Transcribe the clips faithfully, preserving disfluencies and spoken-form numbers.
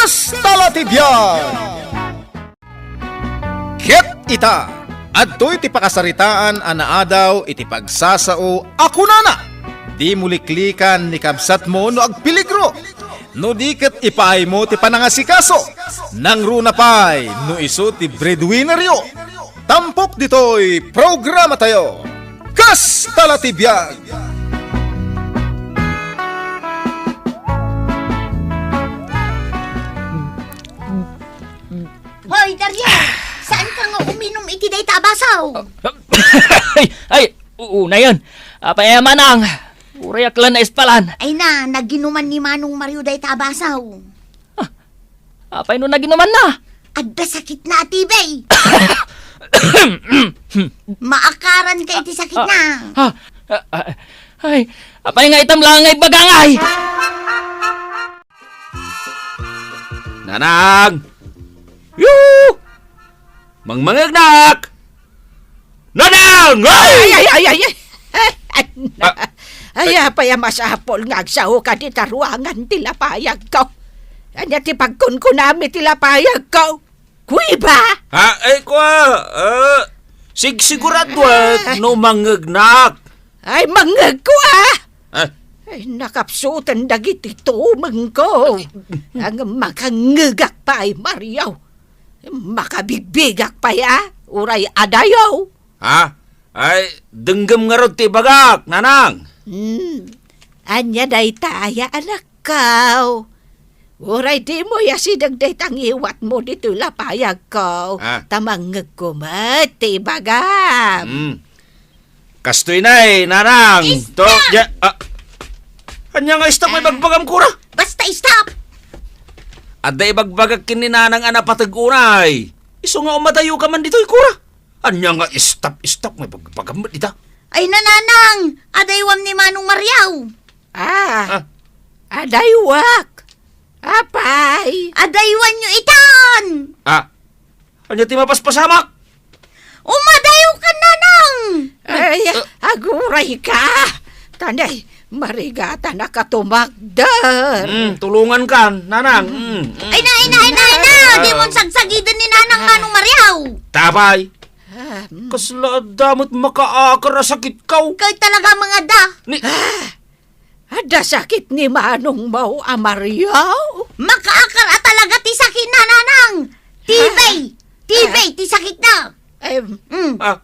Kasta la ti biag! Ket ita, adtoy ti pakasaritaan a naadaw iti pagsasao a kunana, "Dimo liklikan ni kabsatmo no agpeligro, no di ket ipaaymo ti panangasikaso, nangruna pay no isu ti breadwinneryo." Tampok ditoy programatayo, Kasta la ti biag! Hoy, Dario! Saan ka nga uminom iti dayta a baso? Ay, ay, unayon. Apay a manang? Uray ak la naispalan. Ay na, naginuman ni Manong Mario dayta a baso. Ah, apay no naginuman na? Adda sakit na a T B. Maakaran ka iti sakit na. Ah, ah, ah, ay, apay nga itam lang nga ibaga ngay? Nanang! Yoo! Mangmangegnak! Nanang! Ay! Ay, ay, ay, ay, ay! Ah. Ay, apay a masapul nga agsaoka dita ruangan ti lapayagko? Ania ti pagkunkunam iti lapayagko? Kuiba? Ha? Ay, kua, ah, sigsiguraduak no mangngegnak. Ay, mangngegko, ah! Ah. Ay, nakapsuten dagiti tumengko. Ang makanngegak pay, Mario. Makabigbigak pay, ah, uray adayo. Ha? Ay, denggem ngarud ti ibagak, Nanang. Hmm. Ania dayta aya, anakko? Uray dimo asideg dayta ngiwatmo ditoy lapayagko, ah, ta mangngegko met ti ibagam. Hmm. Kastoy nay, Nanang. Stop! To, ya, ah. Ania nga stop nga ibagbagam, kua? Basta stop! Adda ibagbagak ken ni Nanang a napateg unay. Isu nga umadayoka man ditoy, kua. Ania nga stop, stop nga ibagbagam met dita? Ay, Nanang, adaywam ni Manong Mario. Ah, ah, adaywak. Apay? Adaywanyo itan! Ah, ania ti mapaspasamak? Umadayo ka, Nanang! Ay, eh, aguray ka! Tanay, marigatan a katumagder. Mm, tulungan kan, Nanang. Mm, mm. Ay na, ay na, ay na, ay na! Ah. Di mo sagsagiden ni Nanang, ah, Manong Mariaw! Tapay! Ah, mm. Kasla adda met makaakar a sakit kaw. Kay talaga mga da. Ni- Ah! Adda sakit ni manongmo a Mario? Makaakar a talaga ti sakit na, Nanang! T B! Ah. T B ti sakit na! Em. Mm. Ah.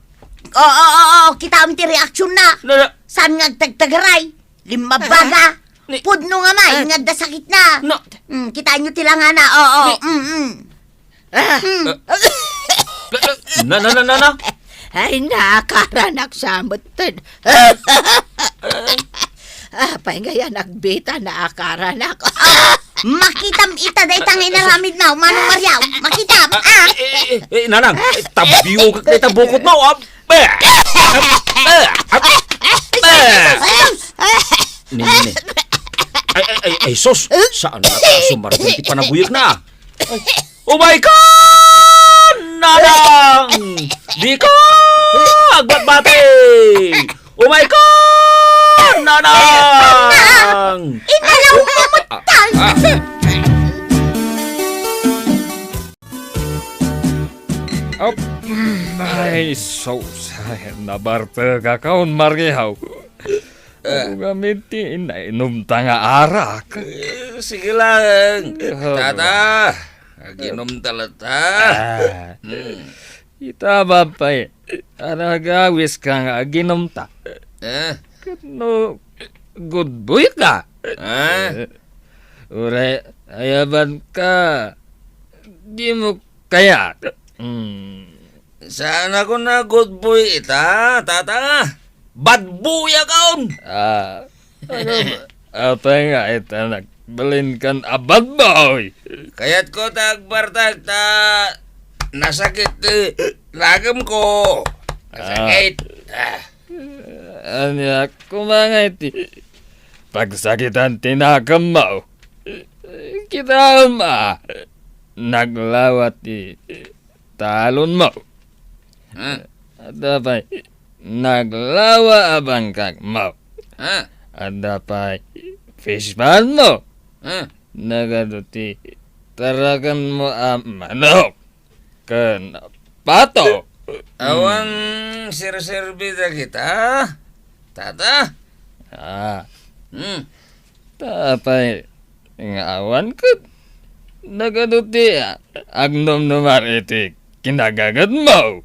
Oo, oo, oo, kitaem ti reaksyon na. Na, na. Saan nga agtagtagaray? Limmabaga. Ah. Ni- Pudno nga may, ah, nga adda sakit na. No. Mm, kitaenyo ti langana. Oo, ni- mm, mm. Ah. Hmm. Na, na, na, na, na? Ay, naakaranak sa metten. Apay nga yan, nagbita, naakaranak. Ah, makitam ita dayta nga inaramid na, Manong Mariaw. Makitam, ah. Eh, eh, eh, eh, Nanang, eh, tabiwagak dayta bukod mo, ah. Ni, ni, ni. Ay, ay, ay, ay, sus. Saan na tayo sumargan ti panaguyag na? Ay, umay ka, Nanang! Di ka agbatbati! Umay ka, Nanang! Inalaw mo, ah, ah, ah. Ap-, ay, sus. Ay, nabartek akon, Mariaw. Ah. Adu ngamin ti inainomta nga arak. Eh, sige lang. Ah, tata, aginomta latta. Ah. Hmm. Ita, Bapay, aragawis ka nga aginomta. Eh? Ket no good boy ka. Ah? Eh, uray ayaban ka. Di mo kaya. Hmm. Saan ako na good boy ita, tata? Bad boy akon! Ah, ano ba? Apay nga ita nagbalin kan a bad boy? Kayat ko ta agbartak ta nasakit ti lagem ko. Nasakit. Ah. Ah. Ania, kumangay ti pagsakitan ti nakemmo. Kitaem a naglawa ti talonmo. Hmm. Adda pay naglawa a bangkakmo. Hmm. Adda pay fish pond mo. Hmm. Nagadu ti tarakenmo a manok ken pato. Awan serserbi dagita, tata? Ah. Hmm. Ta apay nga awan ket nagadu ti agnumnumar iti kinagagedmo?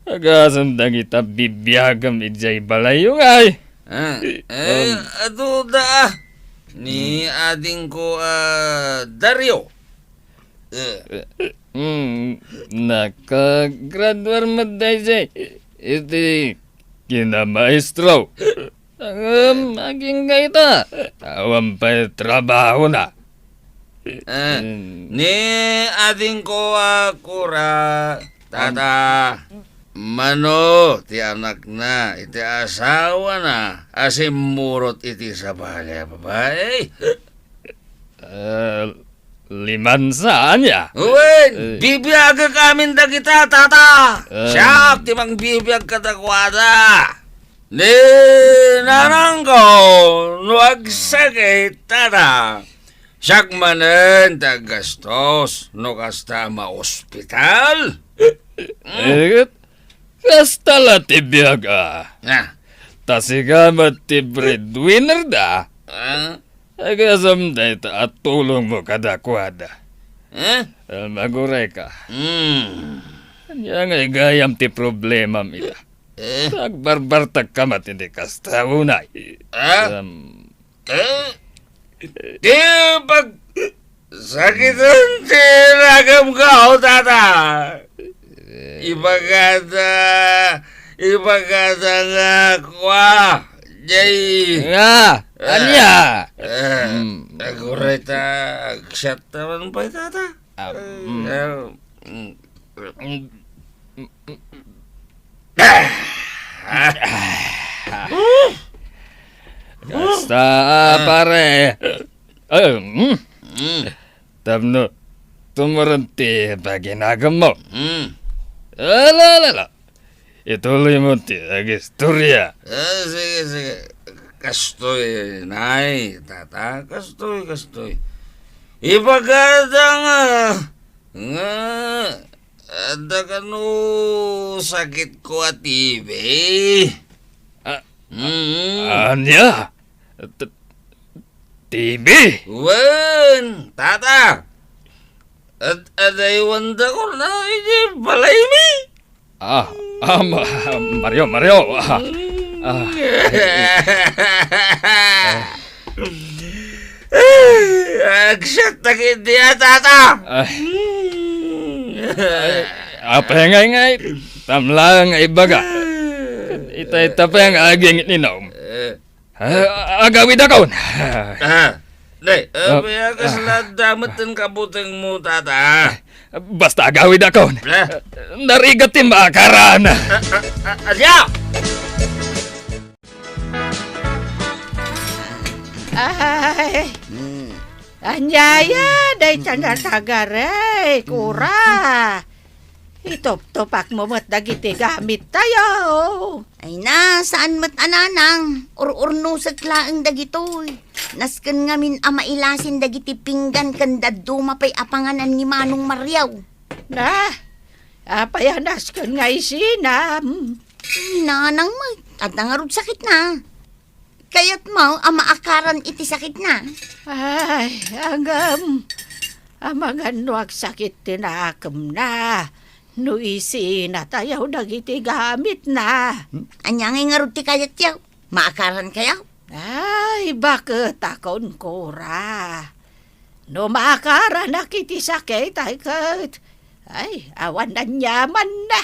Agasem dagita bibiagem idiay balayyo ngay. Ah, eh, Um. Adu da, ah. Ni adingko, ah, Dario. Eh. Mm, nakagraduar met daydiay iti kinamaestro. Ngem agingga ita, awan pay trabahona. Eh, Mm. Ni adingko a kura, tata, mano ti anakna iti asawana a simmurot iti sabali a babai? Eh, limansa, ania? Wen, Eh. bibiagek amin dagita, tata. Eh. Siak ti mangbibiag kadakuada. Ni nanangko, no agsakit, tata, siak manen ti aggastos no kasta a maospital. Eh, kasta la ti biag, a. Ah. Ta sika met ti breadwinner da. Ah? Agasem dayta a tulongmo kadakuada. Eh? Em, agurayka. Hmm. Ania ngay gayam ti problemam ita? Eh? Agbarbartakka met iti kasta unay. Ah? Em, Eh? Ti pag-, sakiten ti ragamko, tata. Ibagada, ibagada nga kua, jay. Nga, Eh, ania? Eh, Hmm. Agurayta, agsiat taman pay, tata. Ah, mm. Eh, mm. Kasta, pare. Ay, mm. Mm. Tapno tumuron ti paginagammo. Mm. Ala, ala, ala. Ituloy mo ti agistorya. Ah, sige, sige. Kastoy, nay, tata. Kastoy, kastoy. Ibagada nga, nga, adda kano sakitko a T B. Ah, Mm. Ania? T-, T B? Wen, tata. Ad-, adaywan da ko na iti balaymi. Ah, ah, ma-, Mario, Mario, ah, ah. Ay, agsiat ta ketdi a, tata. Ay. Ay, apay ngay ngay, tamlaeng nga ibaga. Ita, ita pay nga aging inom. Eh. Ah, agawidakon. Ah, nay, ah, Ah, apay a kasla ah. Damet ti kabutengmo, tata? Basta agawidakon. Ah. Narigat ti maakaran. Ah, ah, ah, ania? Ay. Hmm. Ania ya, dayta nga tagarey, kura. Ituptupakmo met dagiti gamittayo. Ay na, saan met a nanang, ur-urnosek laeng dagitoy. Nasken ngamin a mailasin dagiti pinggan ken dadduma pay a panganan ni Manong Mario. Na, apay a nasken nga isinam? Ni nanang met, adda ngarud sakitna. Kayatmo a maakaran iti sakitna? Ay, agam, amangan no agsakit ti nakemna. No isinatayo dagiti gamitna. Hmm? Ania ngay ngarud ti kayatyo? Maakarankayo? Ay, baket a kunkura. No maakaranak iti sakit, ay ket, ay, awan aniamanna.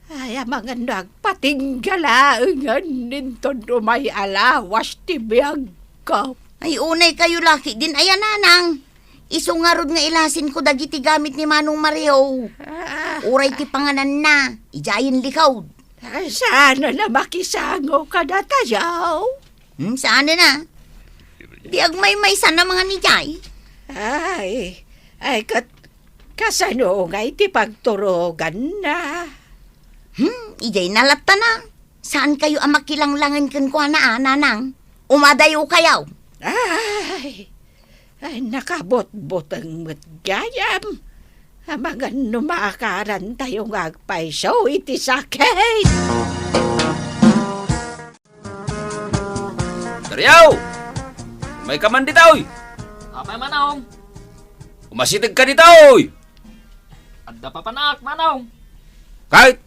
Ay, amangan no agpatingga laengen inton umay a lawas ti biagko. Ay, unay kayo laki din aya nanang. Isu ngarud nga ilasinko dagiti gamit ni Manong Mario. Ah. Uray ti pangananna, idiayen likod. Ay, saan a makisango kadatayo? Hmm, saan na? Di agmaymaysan a mangan idiay? Ay, ay, kat-, kasano ngay ti pagturoganna? Hmm, idiay na latta na. Saan kayo a makilanglangen kenkuana, a, nanang? Umadayo kayo. Ay, Ay, nakabutbuteng met gayam. Amangan no maakarantayo nga agpayso iti sakit. Dario! Umayka man ditoy! Apay, Manong? Umasiteg ka ditoy! Adda papanak, Manong. Kay,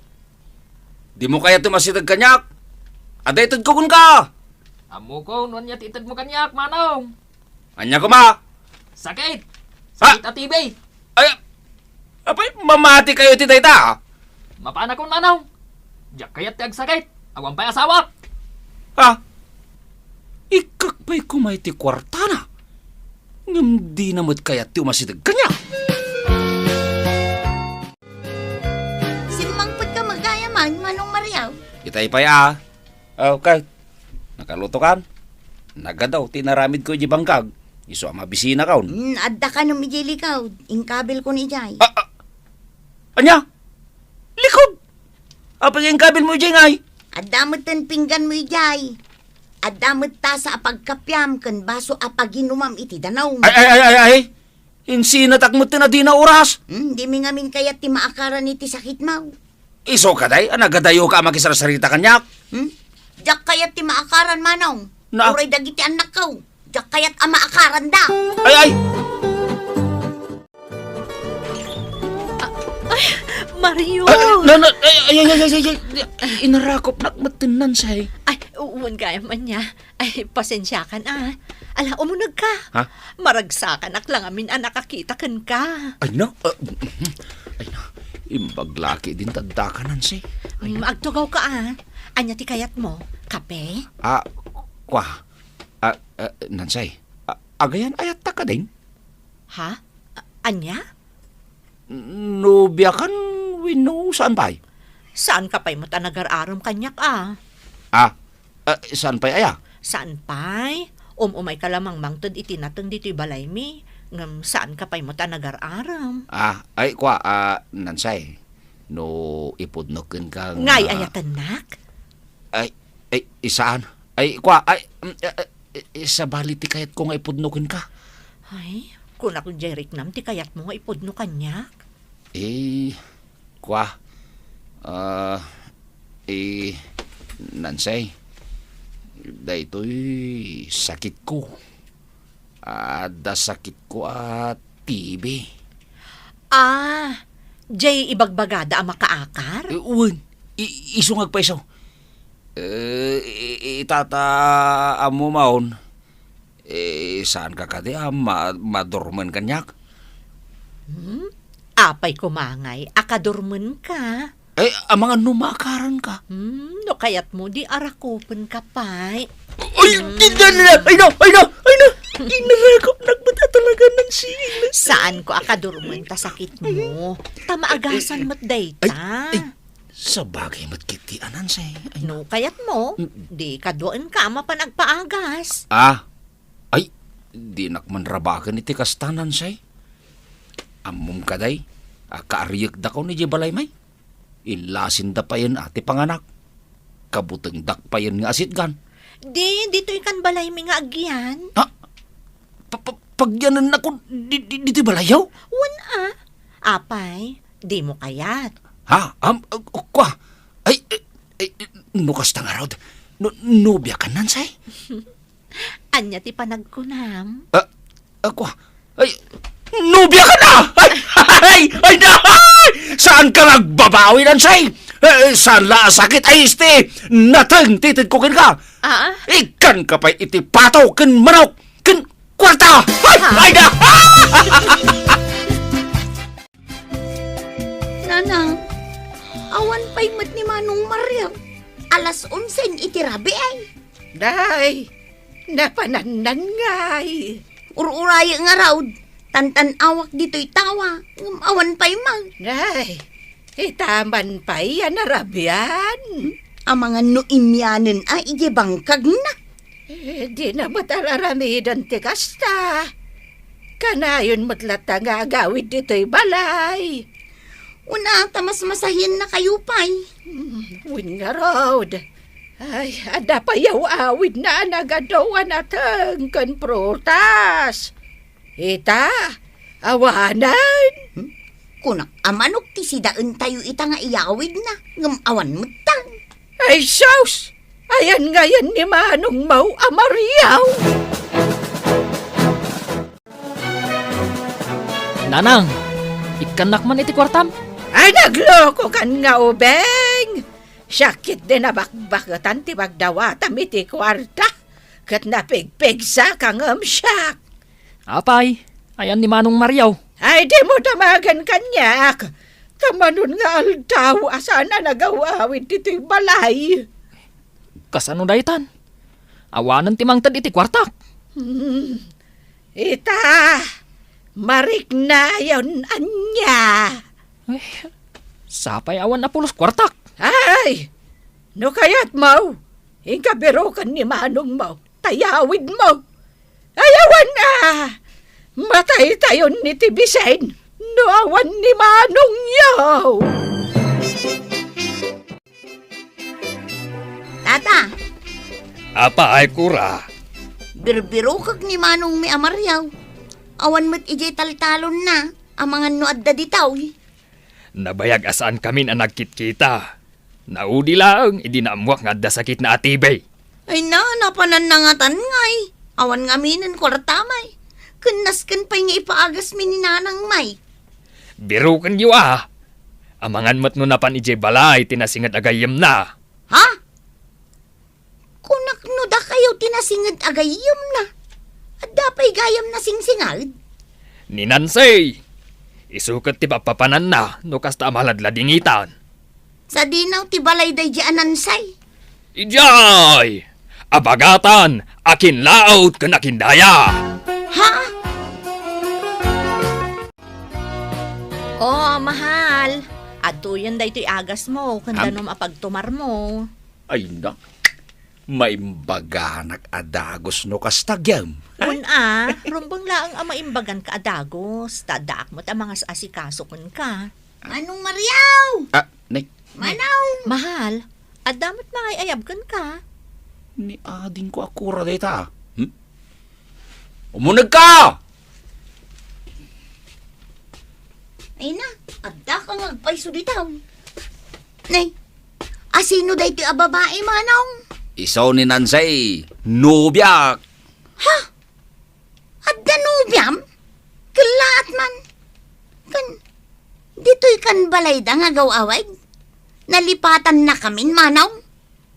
dimo kayat ti umasiteg kaniak? Adda itedko kenka! Ammokon no ania ti itedmo kaniak, Manong. Ania koma? Sakit! Ha? Sakit a T B! Ay, apay, mamatikayo iti dayta, a? Mapanakon, Manong. Diak kayat ti agsakit. Awan pay asawak. Ha? Ikkak pay koma iti kuartana. Ngem dina met kayat ti umasiteg kaniak. Simmangpetka met gayam, Manong Mario. Itay pay, a. Okay. Nakalutokan? Nagadaw ti inaramidko idiay bangkag. Isu a mabisinakon. Mm, adda kanom idiay likod. Inkabilkon idiay. A, a, ania? Likod? Apay nga inkabilmo idiay ngay? Adda metten pingganmo idiay. Adda met tasa a pagkapiam ken baso a paginumam iti danum. Ay, ay, ay, ay, ay! Insinatak metten a dina oras. Hmm, dimi ngamin kayat ti maakaran iti sakitmo. Isu kadi a nagadayoka a makisarsarita kaniak? Hmm? Diak kayat ti maakaran, Manong. Na? Uray dagiti annakko. Diak kayat a maakaranda. Ay, ay! Ay, Mario! Ay, na, na, ay, ay, ay, ay, ay, ay, inarakopnak metten, Nansay. Ay, wen gayam ania. Ay, pasensiakan, a. Ala, umunegka. Ha? Maragsakanak la ngamin a nakakita kenka. Ay, na. Ah, ay, na. Imbag la ketdin ti addaka, Nansay. Ay, Mm, na. Agtugawka, a. Ania ti kayatmo? Kape? Ah, kua. Ah, ah, Nansay. Ah, agayan ayatta kadin? Ha? A-, ania? Nobiakan wenno saan pay? Saanka pay met a nagar-arem kaniak, a? Ah, ah, saan pay aya? Saan pay? Um-umayka la mangmangted iti nateng ditoy balaymi, ngem saanka pay met a nagar-arem. Ah, ay, kua, ah, Nansay, no ipudno kenka nga Ngay ayatennak? Ay, ay, saan? Ay, kua, ay, mm, eh, eh, eh, sabali ti kayatko nga ipudno kenka. Ay, kunak diay riknam ti kayatmo nga ipudno kaniak? Eh, kua, ah, eh, Nansay, daytoy sakitko. Adda sakitko a T B. Ah, diay ibagbagada a makaakar? Eh, wen, i-, isu nga agpayso. Eh, i-, i-, itata ammo maon, eh, saanka kadi a ma-, madurmen kaniak? Hmm? Apay koma ngay a kadurmenka? Eh, amangan no maakaranka. Hmm, no kayatmo, di arakupenka pay. Ay, Hmm. Di na, ay na, ay na, ay na! Inarakopnak met a talaga, Nansay. Saanko a kadurmen ta sakitmo. Ta maagasan met dayta. Ay, ay, sabagay met ketdi, Nansay. Ay, no kayatmo, Mm. di kaduaenka a mapan agpaagas. Ah, ay, dinak man rabaken iti kasta, Nansay. Ammom kadi a kaariekdakon idiay balaymi? Illasinda payen a ti panganak. Kabutengdak payen nga asitgan. Di, ditoy kan balaymi nga agyan. Ha? Pa-, pa-, pagyanennakon di, di, ditoy balayyo? Wen a. Apay, dimo kayat? Ha? Am, uh, kua? Ay, ay, ay, no kasta ngarud, no, nobiakan, Nansay? Ania ti panagkunam? Ah, ah, kua? Ay, nobiakan a! Ay, ay, ay, na! Saanka nga agbabawi, Nansay? Eh, saan la a sakit? Ay, isti, nateng ti itedko kenka. Ah? Ikkanka pay iti pato ken manok ken kuarta! Ay, Ha? ay, na! Nanang, awan pay met ni Manong Mario. Alas onse iti rabii, ay. Day, napanannan ngay. Ur-uraye ngarud, tantan-awak ditoy tawa, ngem awan pay man. Day, ita man pay a narabian. Amangan no immianen a idiay bangkagna. Eh, dina met ar-aramiden ti kasta. Kanayon met latta nga agawid ditoy balay. Una, ta masmasahiennakayo pay. Hmm, wen ngarud. Ay, adda pay aw-awidna a nagadu a nateng ken prutas. Ita, awanen. Hmm? Kunak a manok ti sidaentayo ita nga iyawidna, ngem awan metten. Ay sus! Ayan ngayen ni manongmo a Maria. Nanang, ikkannak man iti kuartam? Ay, naglokokan nga ubing! Siak ketdi nabakbaketan ti pagdawatam iti kuarta, ket napigpigsa ka ngem siak. Apay, ayan ni Manong Mario? Ay, dimo damagen kaniak. Ta manon nga aldaw a saan a nagaw-awid ditoy balay. Kasano daytan? Awanen ti mangted iti kuartak. Hmm. Ita, mariknayon ania? Eh, sapay awan a pulos kuartak. Ay, no kayatmo, inka biroken ni manongmo, ta iyawidmo. Ay, awan a! Mataytayon iti bisin no awan ni manongyo! Tata! Apay, Kura? Birbirokek ni manongmi a Mario. Awan met idiay taltalonna, amangan no adda ditoy. Nabayag a saankamin a nagkitkita. Naudi laeng idi naammoak nga adda sakitna a T B. Ay na, napananna ngatan ngay. Awan ngaminen kuarta may. Ken nasken pay nga ipaagasmi ni nanang may. Birokenyo a. Amangan met no napan idiay balay ti nasinged a gayyemna. Ha? Kunak no dakayo ti nasinged a gayyemna. Adda pay gayyemna singsinged? Ni Nancy! Isu ket ti pappapananna no kasta a maladladingitan. Sadino ti balay daydi a Nancy? Idiay! Abagatan, akinlaot ken akindaya! Ha? Oh, mahal. Adtoyen daytoy agasmo, ken Am- danum a pagtumarmo. Ay, nak. Maimbaganak a dagus no kasta, Gem. Wen a, rumbeng laeng a maimbaganka a dagus, ta addaak met a mangas-asikaso kenka. Manong Mariaw! Ah, nay. Manong! Mahal, adda met mangay-ayab kenka. Ni adingko a Kura dayta. Hmm? Umunegka! Ay na, adda ka nga agpayso dita. Nay, asino daytoy a babae, manong? Isu ni Nancy, nobiak. Ha? Adda nobiam? Kellaat man. Ken, ditoy kan balayda nga agaw-awid? Nalipatannakamin, manong?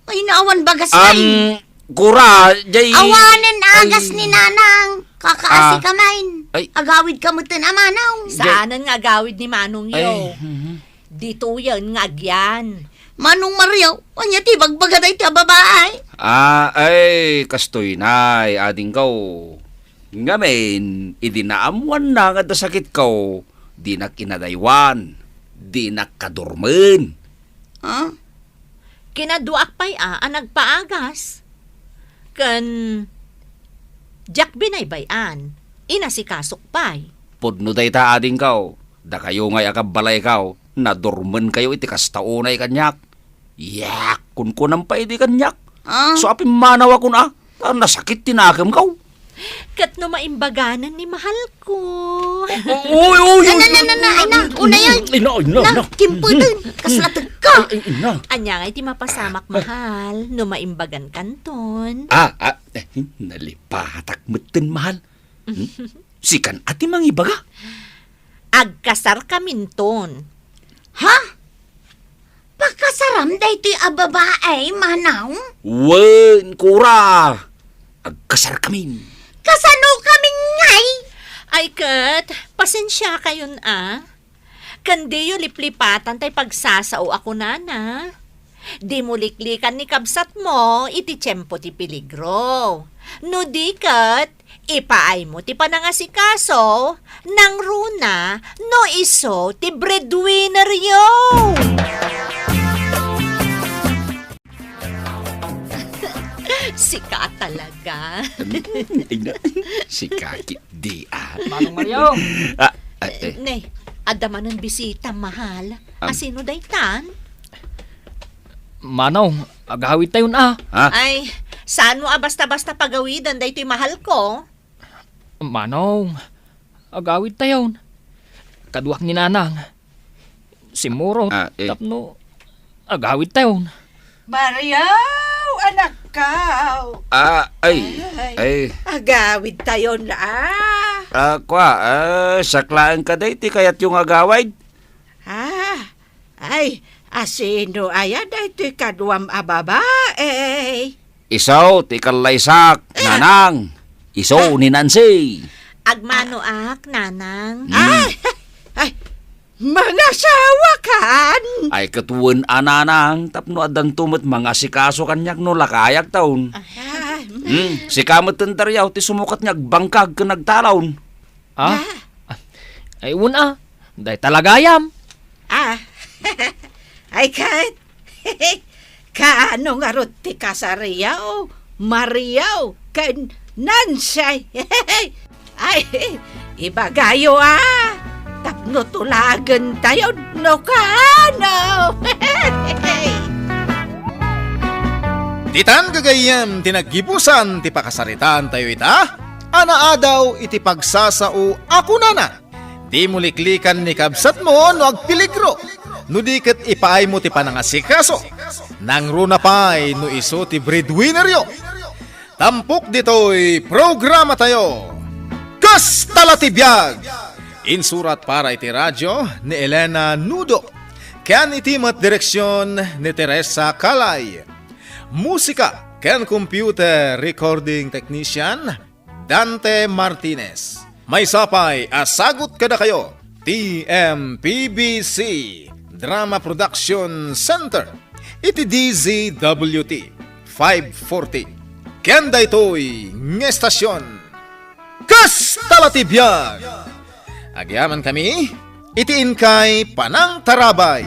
Ay, naawan bagas, ay. Am, Kura, jay. Awanen agas ni Nanang. Kakaasi ka man. Ay. Agawid ka metten a manong. Saanen nga agawid ni manongyo. Ay, mhm. Ditoyen nga agyan. Manong Mario, ania ti bagbaga dayta a babae? Ah, ay, kastoy nay, adingko. Ngamin, idi naammoanna nga adda sakitko, dinak inadaywan, dinak kadurmen. Ha? Kinaduaak pay a, a nagpaagas. Ken diak binaybay-an, inasikasok pay. Pudno dayta, adingko. Dakayo ngay a kabbalayko, nadurmenkayo iti kasta unay kaniak. Yak, kunkunam pay idi kaniak. Ah? So, apimmanaw a kun a, ta nasakit ti nakemko. Ket no maimbaganen ni mahalko. O-, oy, oy, oy, Na, na, na, na, na, ay, na, oy, unay, ay. Ay, na, ay, na, Na, na. Kimputen, kasla tegka. Ay, ay, na. Ania ngay ti mapasamak, mahal, no maimbagankanton? Ah, ah, eh, nalipatak metten, mahal. Hmm? Sikan a ti mangibaga? Agkasarkaminton. Ha? Pakasaram daytoy a babae, manong? Wen, Kura. Agkasarkamin. Kasano kamin ngay? Ay ket, pasensiakayon a. Ken diyo liplipatan tay pagsasao a kunana. Dimo liklikan ni kabsatmo iti tiempo ti peligro. No di ket, ipaaymo ti panangasikaso, nangruna no isu ti breadwinneryo. Sika talaga. Ay, na, sika ketdi, ah. Manong Mario. Ah, ah, eh. Nay, adda manen bisita, mahal. Am- Asino daytan? Manong, agawidtayon, ah. Ha? Ay, saan mo a basta-basta pagawiden daytoy mahalko? Manong, Agawidtayon. Kaduak ni Nanang. Simmurot. Ah, eh. Tapno agawidtayon. Mario, anakko. Ah, ay, Ay, ay. Agawidtayon, ah. Ah, kwa, ah, siak laeng kadi ti kayatyo nga agawid? Ah, ay, asino aya daytoy kaduam a babae? Isu ti kallaysak, Ah. Nanang. Isu Ah. ni Nancy. Agmanoak, Nanang. Hmm. Ay, ay, mangasawakan? Ay, ket wen a, Nanang, tapno addanto met mangasikaso kaniak no lakayakton. Ay, Hmm, sika met ten Dario ti sumukat nga agbangkag ken agtalon. Ah? Ah. Ay, wen a. Dayta la gayam. Ah. Ay, ket. Kaano ngarud ti kasariyo, Mario, ken Nancy? Ay, ibagayo, ah. Tapno tulagentayon no kaano. Ditan gagayyem ti naggibusan ti pakasaritaantayo ita, a naadaw iti pagsasao a kunana, dimo liklikan ni kabsatmo no agpeligro, no di ket ipaaymo ti panangasikaso. Nangruna pay no isu ti breadwinneryo. Tampok ditoy programatayo. Kasta la ti biag! Insurat para iti radio ni Elena Nudo, ken iti met direksion ni Teresa Calay. Musika ken computer recording technician, Dante Martinez. Maysa pay a sagut kadakayo, T M P B C Drama Production Center, iti D Z W T five forty. Ken daytoy nga estasion, Kasta la ti biag! Agyamankami iti inkay panangtarabay.